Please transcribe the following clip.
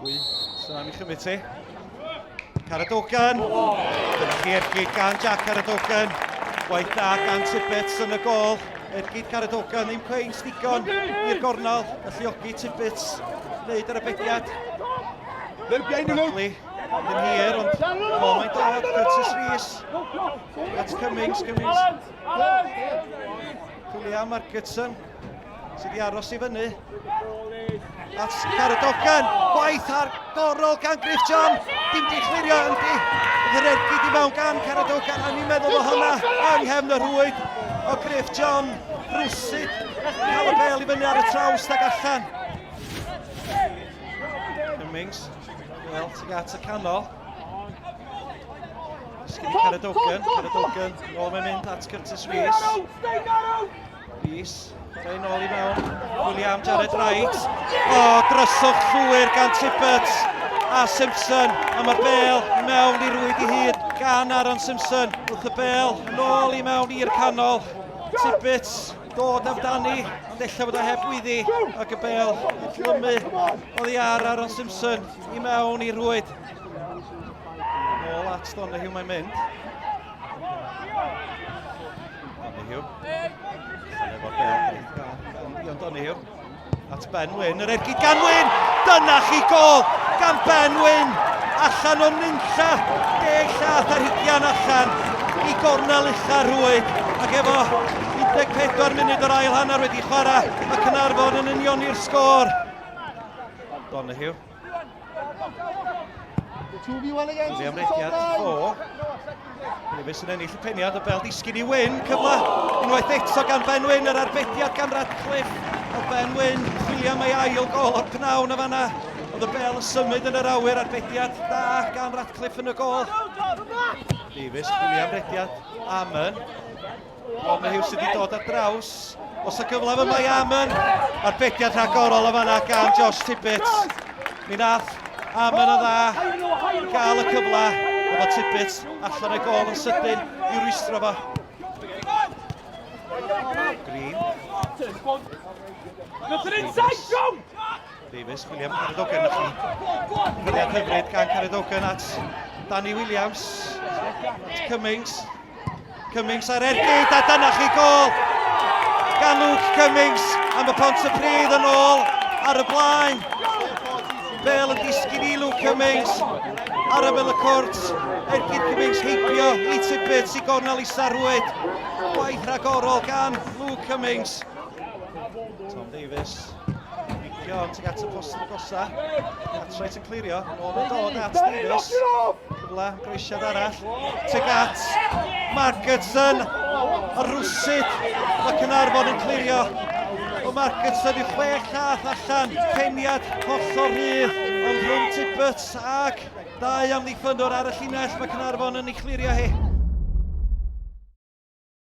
Pwy sy'n am i chymryd ti? Caradogan. Dyna chi ergyd gan Jack Caradogan. Gwaith da gan Tibbets yn y gol. Ergyd Caradogan ddim cweint digon i'r gornel. Alluogi Tibbets wneud yr arbediad. Bradley yn hir, ond o, mae'n dod. Curtis Rees. That's Cummings, Cummings. Chwilio am Margetson sydd wedi aros i fyny. At Caradogan, gwaith ar gorol gan Griff John. Dim di chlirio, yndi. Oedd yr ergyd i mewn gan Caradogan, a ni'n meddwl bod hwnna yng nghefn y rhwyd o Griff John. Rwsyd, cael y bel i fyny ar y trawst ac allan. Cummings, wel, tuag at y canol. Disgyn i Caradogan, Caradogan, nôl mae'n mynd at Curtis Rees. Rees, chwarae nôl i mewn. William Jared Wright. O, dryswch llwyr gan Tibbet a Simpson. A mae'r bel i mewn i rwyd i hyd gan Aaron Simpson. Wrth y bel, nôl i mewn i'r canol. Tibbet dod amdani, ond ella bod o heb wyddi ac y bel yn clymu oddi ar Aaron Simpson i mewn i rwyd. Nôl at Donahue mae'n mynd. Donahue. Allan efo'r bel gan Dion Donahue. At Ben Wyn, yr ergyd gan Wyn! Dyna chi gol gan Ben Wyn! Allan o nunlla, deg llath ar hugian allan i gornel ucha rhwyd. Ac efo 14 munud o'r ail hanner wedi chwarae, mae Caernarfon yn unioni'r sgôr. Donahue. William Rediad, o. Davies yn ennill y peniad, y bel disgyn i Wyn, cyfle unwaith eto gan Ben Wyn, yr arbediad gan Radcliffe. O Ben Wyn, chwilio am ei ail gol o'r pnawn o fanna. Oedd y bel yn symud yn yr awyr, arbediad da gan Radcliffe yn y gol. Davies, chwilio am rediad, Amon. Donahue sydd wedi dod ar draws. Os y gyfle fy mae Amon. Arbediad rhagorol o fanna gan Josh Tibbetts. Mi nath Amon yn dda i gael y cyfle. Efo Tibbetts allan o'i gol yn sydyn i rwystro fo. Green. Davies, William Caradogan na chi. Cyfriad hyfryd gan Caradogan at Danny Williams. At Cummings. Cummings ar ergyd a dyna chi gol gan Luke Cummings am y Pont y Pridd yn ôl ar y blaen. Bel yn disgyn i Luke Cummings ar ymyl y cwrt. Ergyd Cummings heibio i Tibbets i gornel i Sarwyd. Gwaith rhagorol gan Luke Cummings. Tom Davies Gicio tuag at y post yn agosa. Cartwright yn clirio. Nôl yn dod at Davies. Cyfle, groesiad arall. Tuag at Margetson. A rwsyd. Mae Cynarfon yn clirio. O Margetson i chwech llath allan. Peniad hollol rhydd. Ond rhwng Tibbets ac dau amddiffynnwr ar y llinell. Mae Cynarfon yn ei chlirio hi.